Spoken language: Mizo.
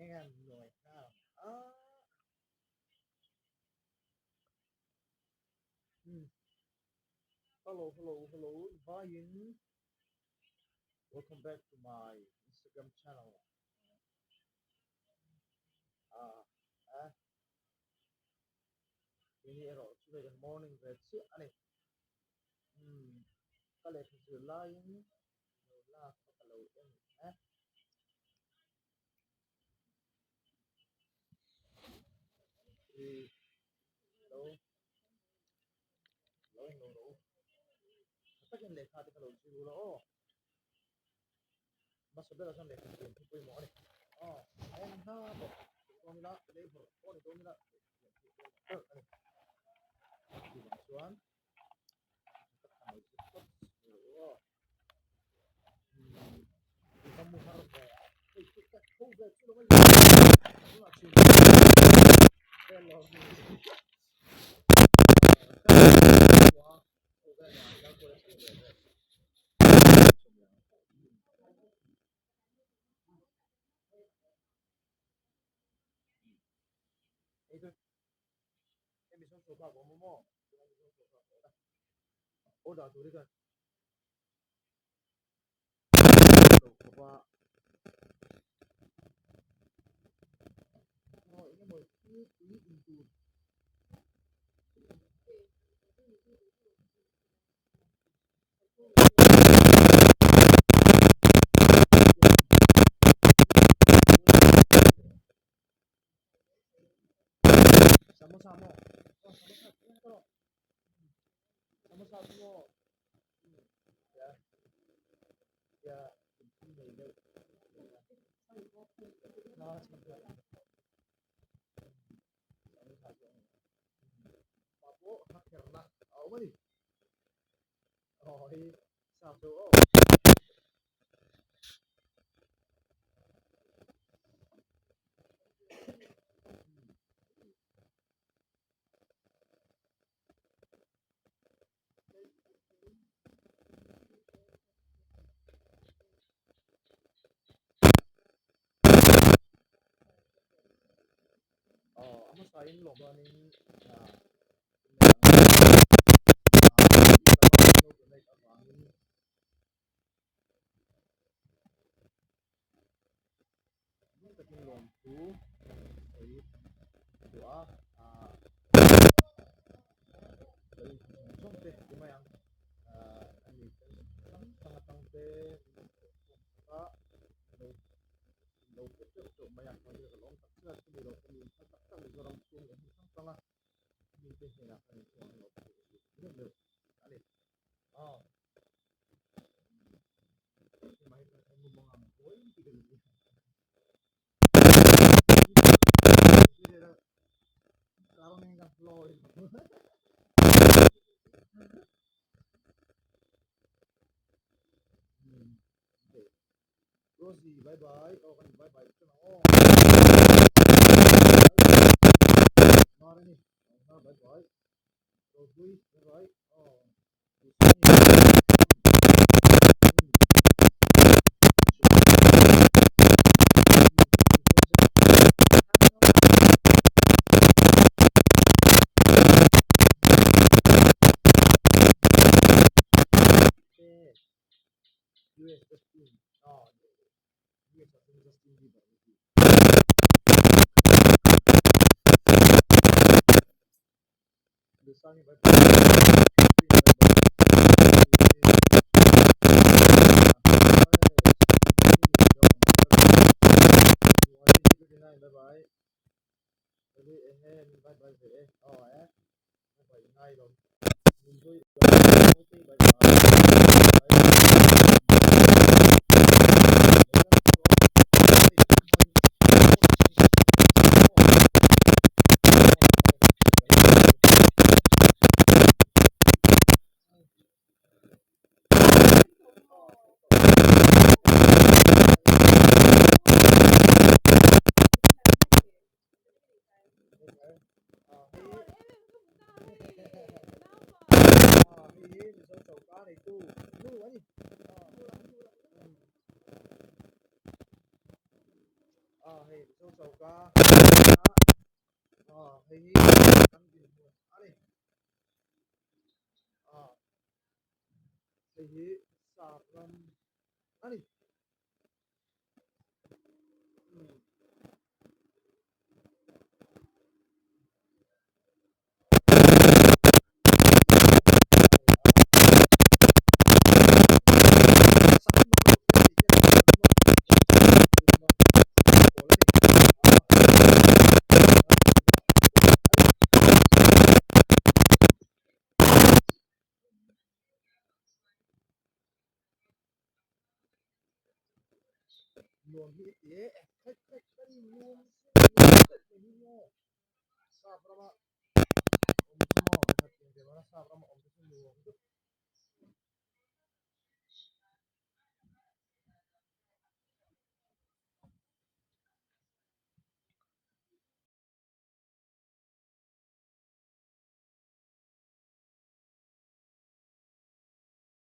Eng nuai nghal ang a. Hmm. Hello, hello, hello. Vaiin. Welcome back to my Instagram channel. Ah, eh. Ini erawh chu hei morning ve chiah a ni. Hmm. Ka lehkha zir laiin lo lak a ka lo en eh. Ri lo lo en lo rawh u. Tha takin lehkha te ka lo zir ula aw. Hmasa berah chuan lehkha thiam hi pawimawh a ni. Aw a en hna bawk dawn ila labour pawh ni dawn ila lehkha thiam hi pawimawh ber a ni. Chuvang chuan tha tak khan lo zir phawt rawh u aw. Lo khawp a aw eng emaw thil tui in tur samosa maw aw samosa chu en tawh samosa chu maw Aw a hmasa in lawm chuanin ah donate avangin ngun takin lawmthu sawi duh a ah lo inhmu zawng zawng te ti mai ang ah ani kan hrang hrang atang te min rawn thawh khawm sak a lo lo pe teuh teuh mai ang chuan ka lawm tak zet a chumi lo pawh mi inphal tak tak Mizoram chhung leh hmun hrang hrang a mite hnenah khan inchhungah an lo phu deuh deuh a ni aw. Rosie bye bye aw kan bye bye thin ang aw bye bye Rosie bye bye aw. A hei Mizo choka a hei hi kan dinhmun a ni a hei hi sap ram a ni. Nuam hi i ti e, khaih khaih khaih nuam hi maw sap rama awm chu maw hetiang ve mana sap rama awm te chu nuam deuh.